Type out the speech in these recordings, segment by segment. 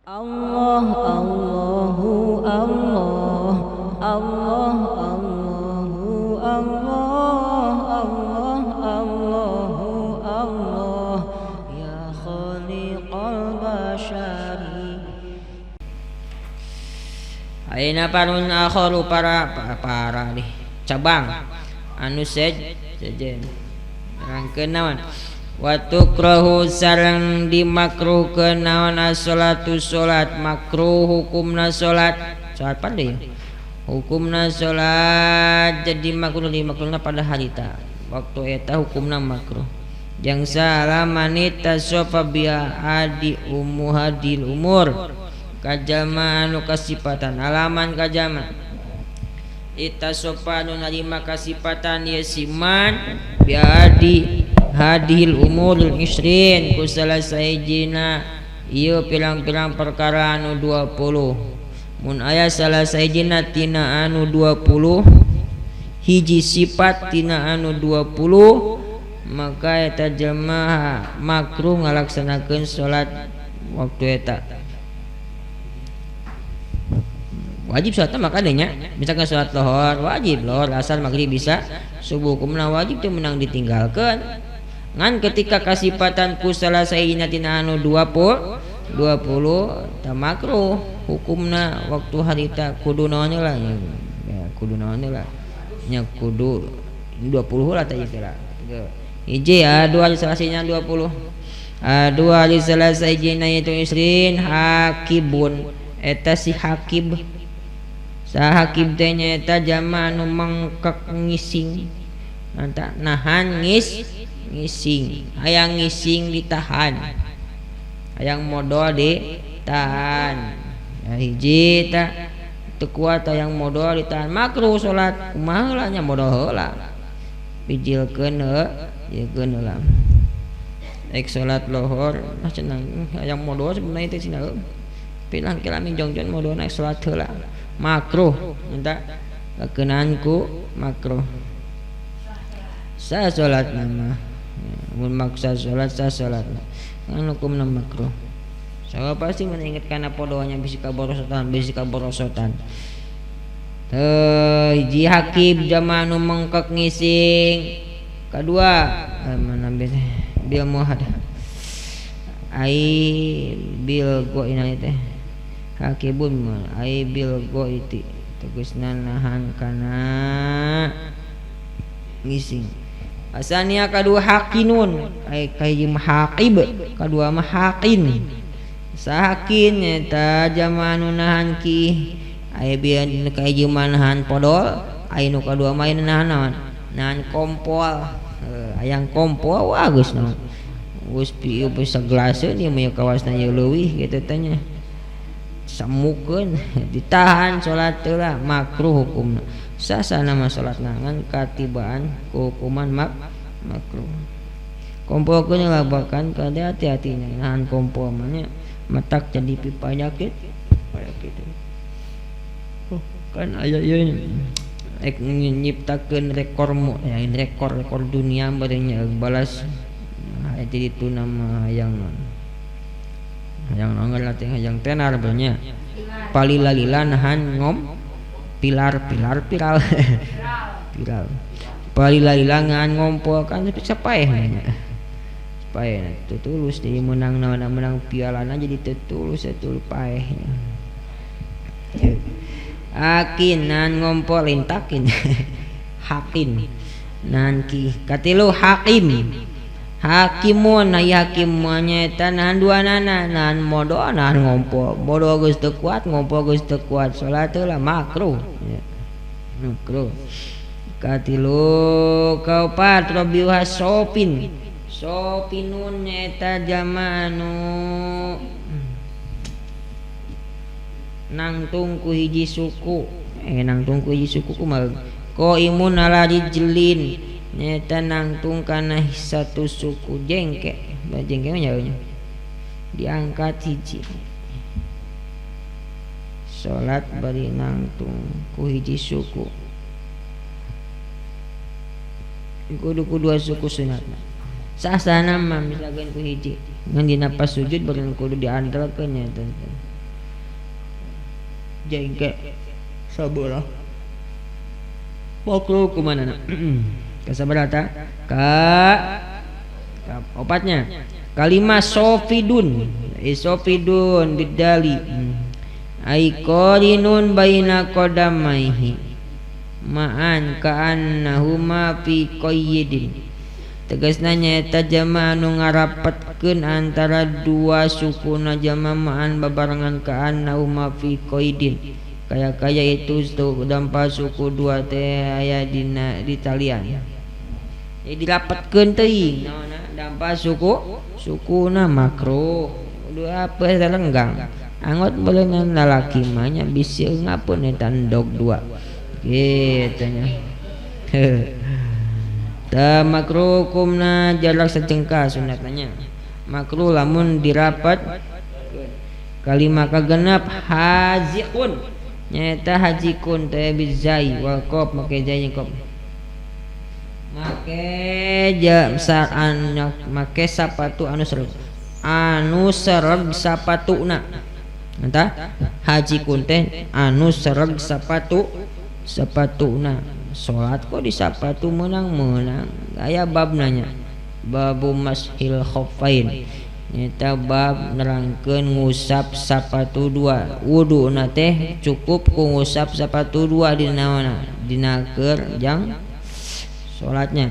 Allah Allahu Allah Allah Allahu Allah Allah Allahu Allah ya khaliqal bashari. Ayeuna parun akharu para para nih cabang anu sejen nerangkeun naon wa tukrahu sareng dimakruhkeun naon as-salatu salat makruh hukumna salat salat pan deui hukumna salat jadi makruh dimakruhna pada harita waktu eta hukumna makruh jang salaman tasofa biha adi umuhadil umur kajalma anu kasipatan alaman kajalma itasofa anu narima kasipatan ieu siman biadi hadil umurul isrin ku salah sahijina ieu pirang-pirang perkara anu 20 mun aya salah sahijina tina anu 20 hiji sifat tina anu 20 maka eta jelema makruh ngalaksanakeun salat waktu eta wajib salat maka nya misalkan salat lohor wajib lohor asar maghrib bisa subuh hukumna wajib teu meunang ditinggalkeun ngan ketika kasipatan ku salah sahijina tina anu 20 ta makruh hukumna waktu harita kudu naon lah ya kudu naon lah nya kudu 20 lah teh ieu hiji dua salah sahijina 20 dua salah sahijina itu isrin hakibun eta si hakib sahakib teh nyaeta jalma anu mangkek ngising mantap nahan ngising hayang ngising ditahan hayang modal ditahan ya hiji ta teu kuat hayang modal ditahan makruh salat kumaha heula nya modal heula bijilkeun heuh heula ek salat lohor ah cenah hayang modal sebenarnya teh cenah pilang kilami jongjon modal naik salat heula makruh minta kekenaan ku makruh sah salat nama mun maksa salat sah salat kan hukumna makruh saya pasti mengingatkan apa doanya bisi kaborosotan teu hiji hakib jama anu mengkek ngising kadua mana bil muhad ai bil go ina teh hakibun ai bil goiti tegasna nahan kana ngising asania kadua hakinun ai kahiji mah haqib kadua mah haqin sahakin nyata jama anu nahan ki ai bieu kahiji mah nahan podol ai nu kadua mah nahan naon nahan kompol hayang kompol wah geus naon geus pieu saglaseun ieu mah kawasna ieu leuwih kitu teh nya samukeun ditahan salat heula makruh hukumna sasana mah salatna ngan katibaan ku hukuman makruh kompolkeun lah bahkan kade hati-hatinya nahan kompol mah nya matak jadi pipanyakit kayak gitu oh, kan aya ieu ek nyiptakeun rekor ya rekor dunia bari nya balas nah jadi itu nama hayang non hayang nongol latih hayang tenar bernya palila-lila nahan ngom pilar pilar piral piral palila-lila nahan ngompol kan sapaeh nya paeh tulus jadi menang naon menang pialana jadi tetulus tulus paeh akin nahan ngompol intakin hakin nahan ki katilu hakim hakimun aya hakim nyaeta nahan dua nana nahan modal nahan ngompol modal geus teu kuat ngompol geus teu kuat salat heula makruh makruh katilu kaopat rabiuha sopin sopinun nyaeta jalma anu nangtung ku hiji suku nangtung ku hiji suku kumaha qaimun ala rijlin nyata nangtung kana satu suku jengke jengke nya diangkat hiji salat bari nangtung ku hiji suku kudu ku dua suku sunatna sasana mah misalkan ku hiji ngan dina pas sujud bari kudu diandalkeun nya teh Jengke sabelah makruh kumanana kasabarata ka opatnya kalima sofidun isofidun bidali ai qarinun baina qadamaihi ma'an ka'annahuma fi qayyidin tegasna nyaeta jama anu ngarapetkeun antara dua sukuna jama ma'an babarengan ka'annahuma fi qaidin kaya-kaya itu dampa suku dua teh aya dina di talian jadi dirapetkeun teuing naonna dampa suku sukuna makruh kudu apa lenggang anggot beuleungan lalaki mah nya bisi eungapun eta endog dua kitu nya tah makruh hukumna jarak sacengkah sunatna nya makruh lamun dirapat kalima kagenep haziqun nyaeta hajikun teh bizai wal qaf make jai qaf make jasaan make sapatu anu sereg sapatuna entah hajikun teh anu sereg sapatuna salat kok di sapatu menang-menang aya bab nanya babu mashil khoffain nyata bab nerangkeun ngusap sapatu dua wuduna teh cukup ku ngusap sapatu dua dina naonna dina keur jang salatnya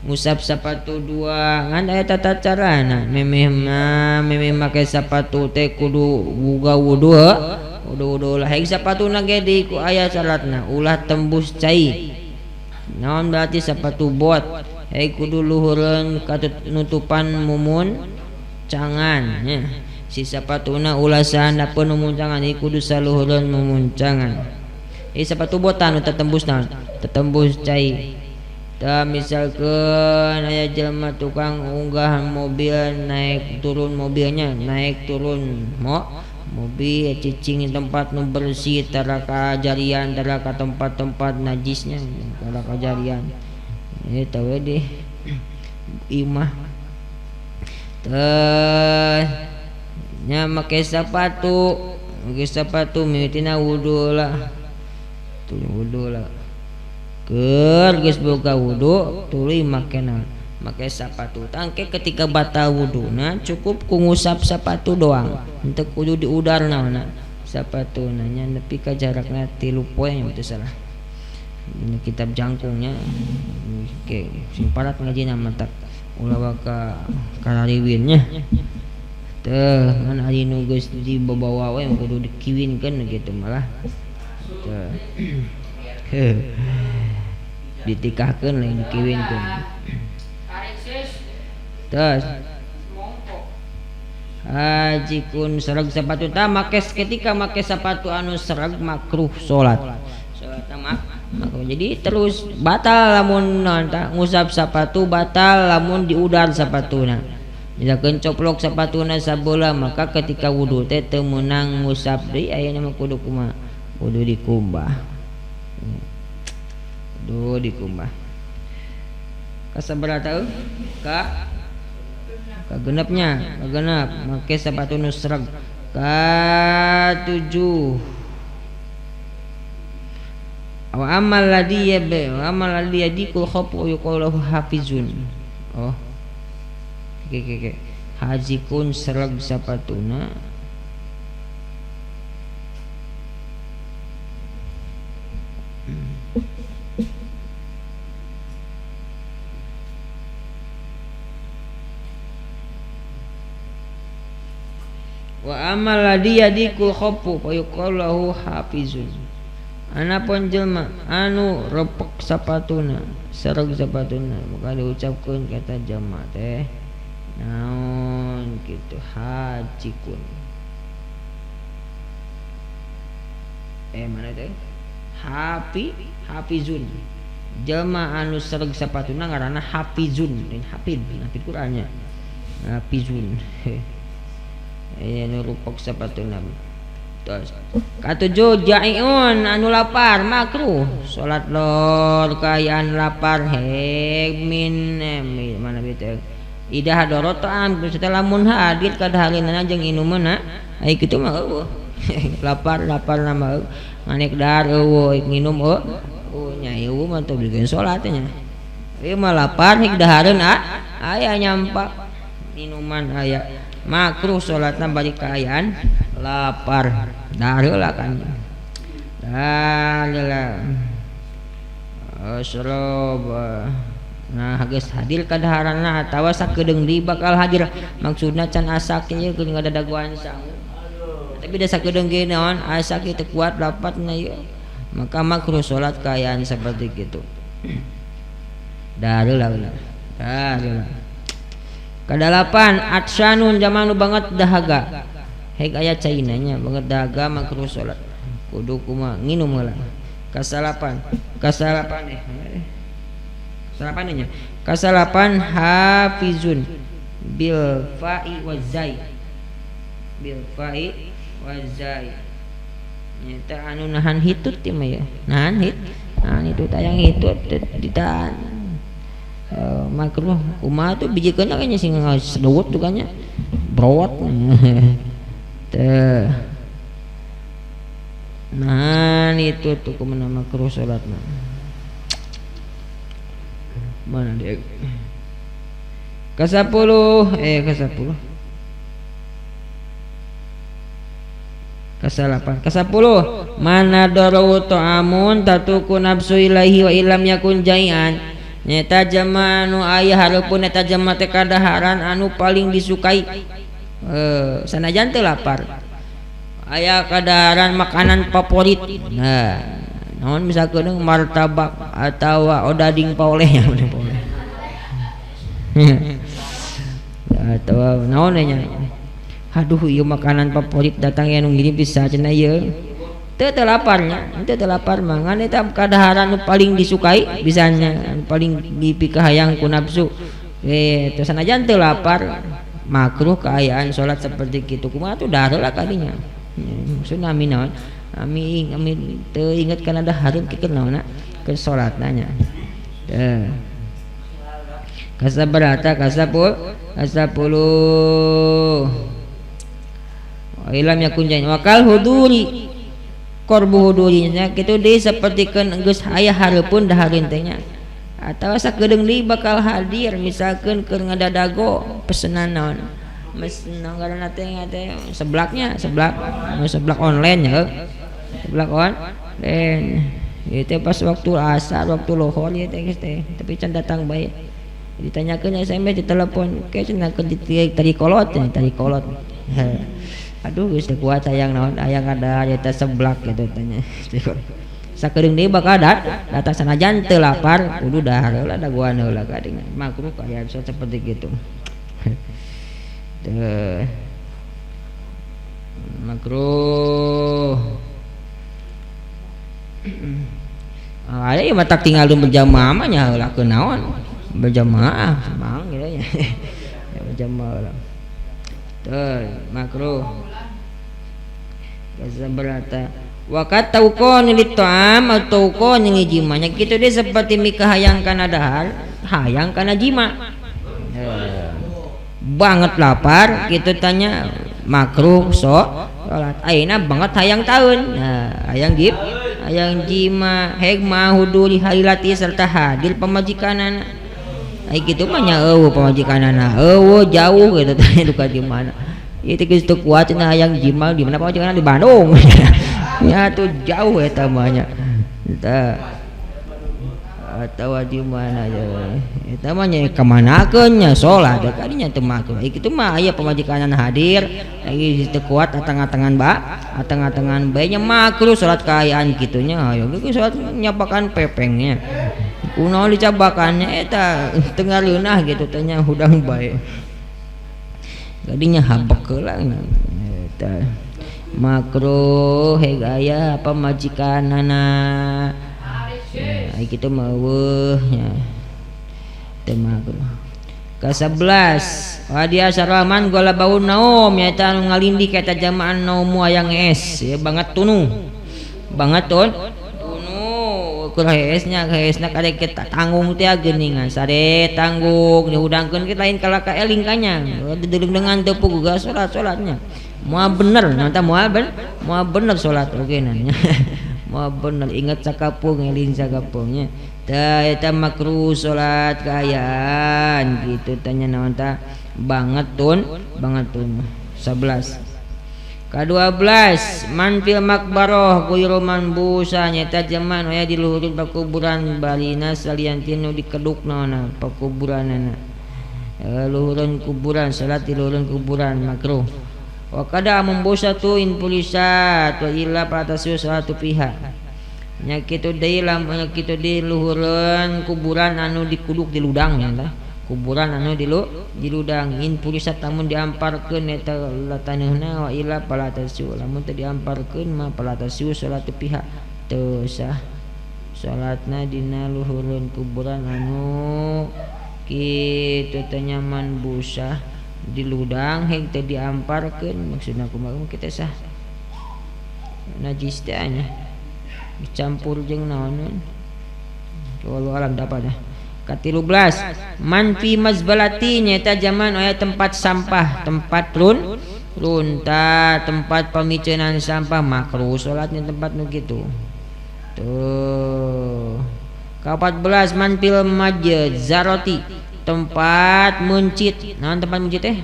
ngusap sapatu dua ngan aya tata carana memeh mah memeh make sapatu teh kudu boga wudu wudu lah heg sapatuna ge di ku aya syaratna ulah tembus cai naon berarti sapatu bot heg kudu luhureun nutupan mumun cangan nya si sapatuna ulah sahandapeun mumuncangan ieu kudu saluhureun mumuncangan ieu sapatu botan nu tetembus naon tetembus cai tah misalkeun aya jelema tukang unggah mobil naik turun mobilnya naik turun mobil cicing tempat nu bersih tara kajarian tara ka tempat-tempat najisnya tara kajarian eta we di imah teh nya make sapatu mimitina wudu lah tuluy wudu lah keur geus boga wudu tuluy make naon make sapatu tangke ketika batal wuduna cukup ku ngusap sapatu doang henteu kudu diudar naonna sapatuna nya nepi ka jarakna 3 poe nya teu salah ini kitab jangkungnya oke sing parat ngajina matak ulah waka karariwinnya teh ngan ari nu geus dibabawa we kudu dikiwinkeun kitu malah teh ditikahkeun lain dikiwinkeun terus hajikun sereg sepatu tah make ketika make sepatu anu sereg makruh salat makruh jadi terus batal lamun ngusap sepatu batal lamun diudar sepatuna misalkan coplok sepatuna sabeula maka ketika wudu teh teu meunang ngusap deui ayeuna mah kudu kumaha kudu dikumbah kudu dikumbah kasabaraha ka kagenepnya kagenep make sepatu nu sereg ka-7 wa amal ladhi wa amal ladhi yadikul khafu yuqalu hafizun oh oke hajikun sereg sapatuna wa amal ladhi yadikul khafu yuqalu hafizun anapun jelma anu repek sapatuna sereg sapatuna maka diucapkeun kata jama teh naon kitu hajikun mana teh hafizun jelma anu sereg sapatuna ngaranna hafizun lain hafid hafid Qur'annya hafizun anu rupek sapatuna. Terus katujuh jaiun anu lapar makruh salat lor kaayaan lapar heg min mana bete ida hadoro ta'am setelah lamun hadir kadahareunana jeung inumeuna ai kitu mah eueuh Lapar lapar nama nganek dahar eueuh nginum eueuh nya ieu mah teu bikin salat nya. Ieu mah lapar hik dahareun aya nyampak minuman aya makruh salatna bari kaayaan lapar dahar heula kan. Dahar heula. Asrob. Nah geus hadir kadaharanna atawa sakedeung deui bakal hadir maksudna can asak ieu keur ngadadagoan sangu. Tapi da sakedeung ge naon asak teu kuat lapatna ieu. Maka makruh salat kaayaan seperti kitu. Dahar heula heula. Dahar heula. Kadalapan atsyanun jalma nu banget dahaga. Heg aya caina nya banget dahaga makruh salat. Kudu kumaha nginum heula. Kasalapan kasalapan kasalapan nya kasalapan hafizun bil fa'i wazai bil fa'i wazai nyata anu nahan hitut teh mah ya nahan hit nahan hitut aya hitut ditahan makruh kumaha tuh bijikeun nya sing sedewet tuh kan nya browot teh nah itu tuh kumaha makruh salatna mana dia ke-10 ke-10 ke-8 ke-10 mana daru ta'amun tatuku nafsu ilaihi wa illam yakun jai'an nyata jalma anu aya hareupeun eta jalma teh kadaharan anu paling disukai sanajan teu lapar aya kadaharan makanan favorit nah naon misalkeun martabak atawa odading paoleh nya paoleh atawa naon nya aduh ieu makanan favorit datang aya nu ngirim bisa cenah ieu teu teu lapar nya teu teu lapar mah ngan eta kadaharan nu paling disukai bisanya anu paling dipikahayang ku nafsu teu sanajan teu lapar makruh kaayaan salat seperti kitu kumaha tuh dahar heula kadinya maksudna ami naon ami ami teu inget kana dahareun kieu naonna keur salatna nya teu kasabarata kasapuluh ilam yakun jain wakal huduri korbu hudurinya kitu deui sapertikeun geus aya hareupeun dahareun teh nya atawa sakedeung deui bakal hadir misalkeun keur ngadadago pesenan naon mesen ngaranna teh seblaknya seblak seblak online ya seblak online ieu teh pas waktu asar waktu lohor ieu teh geus teh tapi can datang bae ditanyakeun SMS di telepon ke cenah keur tadi kolot tadi kolot aduh geus teu kuat hayang naon hayang ada eta seblak kitu tanya sakedeung deui bakal datang sanajan teu lapar kudu dahar heula dagoan heula kadinya makruh kaayaan seperti kitu teu makruh aya ieu mah tak tinggal berjamaah mah nya heula keur naon berjamaah mang gitu nya berjamaah heula teu makruh kasabarata wakat tauqon li ta'am atau tauqon yang jimanya kitu deui seperti mikahayang kana dahar hayang kana jima banget lapar kitu tanya makruh so salat ayeuna banget hayang taun nah hayang jib hayang jima heg mahuduri hailati serta hadir pamajikanana ai kitu mah nya eueuh pamajikanana eueuh jauh kitu tanya duka di mana ieu teh geus teu kuat cenah hayang jima di mana pamajikanana di Bandung ya tuh jauh eta mah nya eta atawa di mana ya eta mah nya kamanakeun nya salat da kadinya teu makruh ai kitu mah aya pamajikanana hadir lagi teu kuat atang-atangan ba atang-atangan bae nya makruh salat kaayaan kitu nya hayo ge salat nyabakan pepengnya kunaon dicabakannya eta teu ngareunah kitu teh nya hudang bae kadinya habek heula eta makruh heg aya pamajikanana ai kitu mah eueuh nya teu makruh ka-11 wa sarahman galabaun naum nyaeta anu ngalindik eta jamaan naumu hayang es ya banget tunu banget tun tunu keur heesnya heesna kadek kita tanggung teh geuningan sare tanggung dihudangkeun kita lain kalah ka eling kanya dedeung dengan teu puguh salat-salatnya Moal bener nanti moal bener salat oge nanya. Moal bener ingat sakapung eling sakapungnya. Tah eta makruh salat kaayaan kitu tanya naon tah banget tun 11. Ka-12 man fil makbaroh guyru manbusa nyata jaman aya di luhureun pakuburan balina salian tinu dikeduk naonna pakuburanana. Luhureun kuburan salat di luhureun kuburan makruh. Wa kada membusatu in pulisat wa illa patasu salatu fiha. Nya kitu deui lamun kitu di luhureun kuburan anu dikuduk di ludang nya tah. Kuburan anu di ludang in pulisat lamun diamparkeun eta taneuhna wa illa palatasu lamun teu diamparkeun mah palatasu salatu fiha teu sah salatna dina luhureun kuburan anu kitu teh nyaman busah di ludang heg teu diamparkeun maksudna kumaha kita sah najis teh nya dicampur jeung naon wallahu alam dapat dah. Ka-13 man fi mazbalati nyata jaman aya tempat sampah, tempat runta, tempat pamicenan sampah makruh salatnya tempat nu kitu. Tuh. Ka-14 man fil majzarati tempat mencit. Naon tempat mencit teh?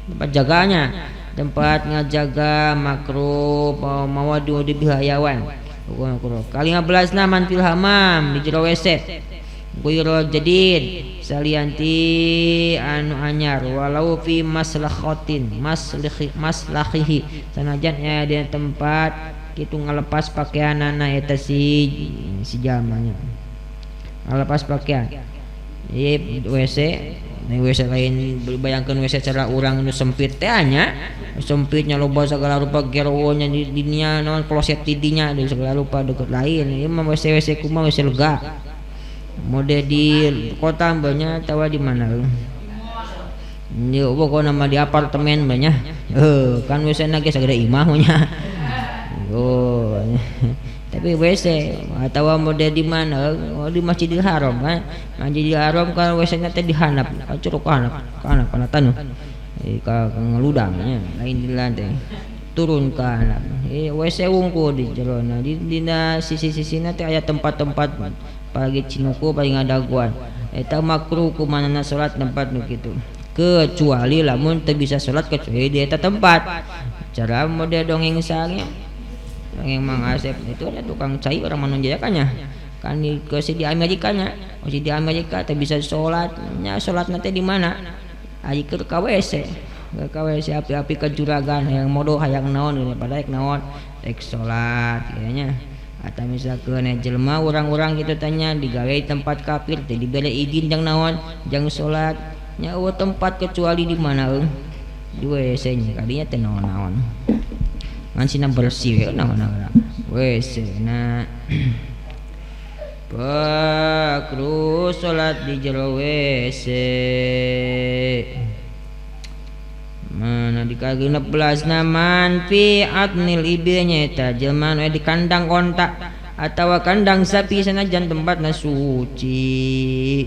Tempat jaganya, tempat ngajaga makruh mawadu di bihayawan. Makruh. Ka-15 na man fil hamam di jero WC. Guyro jadid salianti anu anyar walau fi maslakhatin maslahihi sanajan aya di tempat kitu ngalepas pakaianana eta si jalmanya ngalepas pakaian ieu WC ni WC lain bayangkeun WC cara urang nu sempit teh nya sempitnya loba segala rupa gerowonya di dinya naon kloset di dinya di segala rupa deket lain ieu mah WC WC kumaha WC lega mode di kota banyak tawa di mana ini pokoknya nama di apartemen banyak kan WC na ge sagede imah nya oh tapi WC atau mode di mana oh, di Masjidil Haram kan Masjidil Haram kan WC nya teh di handap curug ka handap kana taneuh ka ngeludang nya lain di lantai turun ka handap WC wungkul di jerona di dina sisi-sisina teh aya tempat-tempat pagi cinuku paling ngadaguan eta makruh kumanana salat tempat nu kitu kecuali lamun teu bisa salat kecuali di eta tempat cara mode dongeng sangnya dongeng Mang Asep itu nya tukang cai orang Manonjaya kan nya kan di ke di Amerika nya masih di Amerika teu bisa salat nya salatna teh di mana ari keur ka WC ka WC api-api ka juragan hayang modo hayang naon pada rek naon rek salat nya atau misalkan jelma orang-orang gitu tanya digawe tempat kafir teh dibere izin jang naon jang salat nya eueuh tempat kecuali di mana eueuh di WC nya kadinya teh naon-naon ngan sina bersih we naon-naon WC na pakru salat di jero WC mana di ka-16 na man fi adnil ibil nyaeta jelema nu di kandang onta atawa kandang sapi sanajan tempatna suci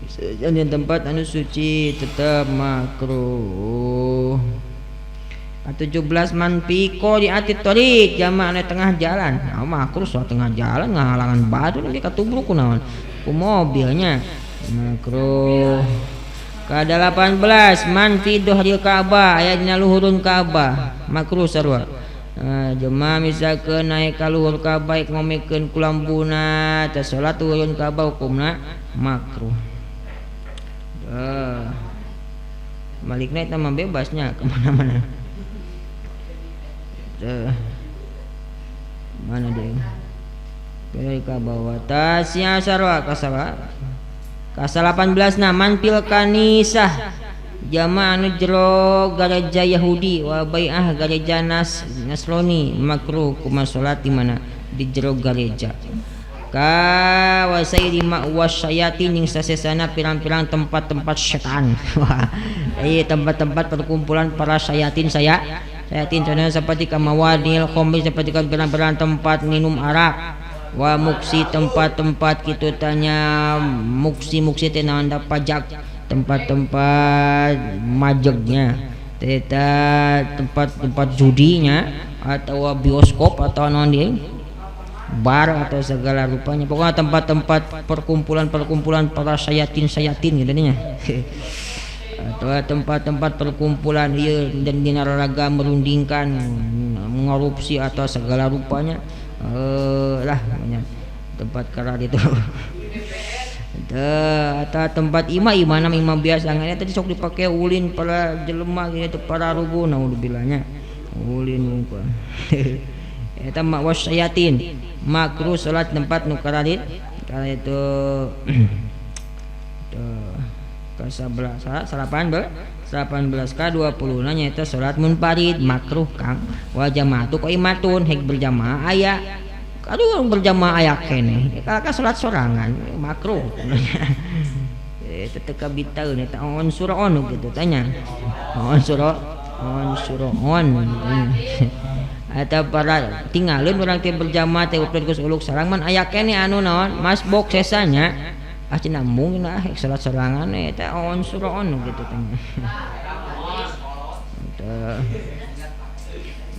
sanajan tempat anu suci tetep makruh. Ka-17 man fi qari'ati thariq jama anu tengah jalan nah, makruh soal tengah jalan ngahalangan batu ge katubruk kunaon ku mobilnya makruh. Ka-18 man fi dohril Ka'bah aya dina luhurun Ka'bah makruh sarua. Jelema misalkeun naik ka luhur Ka'bah ngomikeun kulambuna teh salat luhurun Ka'bah hukumna makruh. Malikna eta mah bebasnya kemana-mana. Mana dia? Ka bawah tasya sarua kasaba. Kasa 18 na man fil kanisah jama anu jero gareja Yahudi wa bai'ah gareja Nasrani makruh kuma salat di mana di jero gareja ka wasairi ma'was syayatin jeung sasesana pirang-pirang tempat-tempat setan. Wah, ieu tempat-tempat perkumpulan para syayatin sayatin contohna seperti kamawadil khamri seperti pirang-pirang tempat minum arak wa muksi tempat-tempat kitu tanya muksi-muksi teh naon da pajak tempat-tempat majegnya Eta tempat-tempat judinya atau bioskop atau naon deui bar atau segala rupanya, pokoknya tempat-tempat perkumpulan-perkumpulan para sayatin-sayatin gitu nya, atau tempat-tempat perkumpulan ieu dan dina raraga merundingkan mengorupsi atau segala rupanya, lah namanya tempat karar itu atau tempat imah imah nama imah biasa ngan tadi sok dipake ulin para jelema gitu para rubuh, naudzubillah ulin muka eta makwas sayatin makruh salat tempat nu kararit kala itu. Tuh ke 11 18 ka 20 nanya eta salat munfarid makruh kang wa jamaatu qaimatun hek berjamaah aya, aduh berjamaah aya keneh ka salat sorangan makruh eta teu kabitaeun eta on surah on gitu tanya on surah on surah on eta para tinggalin urang teh berjamaah teh geus uluk sarang man aya keneh anu naon masbok sesanya ah cenah mung nah salat sorangan eta on surah on gitu tanya. Eta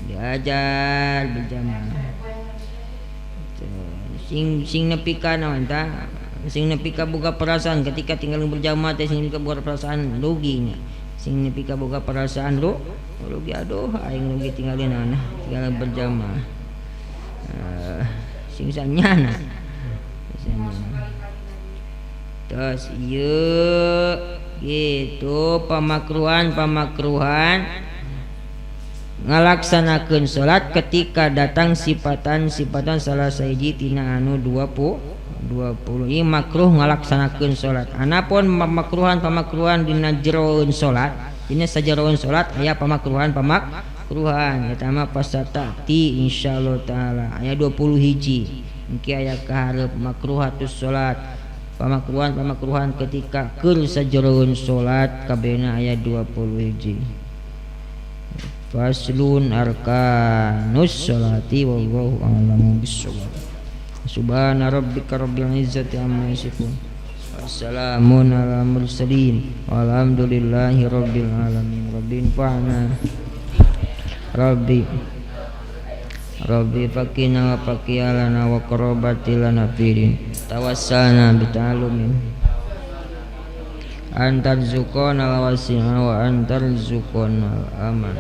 diajar berjamaah sing sing nepi ka naon tah sing nepi ka boga perasaan ketika tinggal berjamaah teh sing nepi ka boga perasaan rugi nya, sing nepi ka boga perasaan rugi, aduh aing rugi tinggalin naon tinggal berjamaah, sing sanyana. Terus ieu gitu pamakruhan pamakruhan ngalaksanakeun salat ketika datang sifatan-sifatan salah sahiji tina anu 20 20 ieu makruh ngalaksanakeun salat. Anapun pamakruhan pamakruhan dina jeroeun salat, dina sajeroeun salat aya pamakruhan pamakruhan eta mah pasata ti insyaallah taala aya 20 hiji engke aya kahareup makruhatus salat pamakruhan pamakruhan ketika keur sajeroeun salat kabehna aya 20 hiji. Faslun arkanus sholati wallahu a'lamu bissawab. Subhana rabbika rabbil izzati amma yasifun. Wassalamun ala mursalin walhamdulillahi rabbil alamin. Rabbi infa'na Rabbi Rabbi fakina wa fakiyalana wa qarabatilana firin tawassalna bita'alumin antar zukona wasi'a wa antar zukona aman.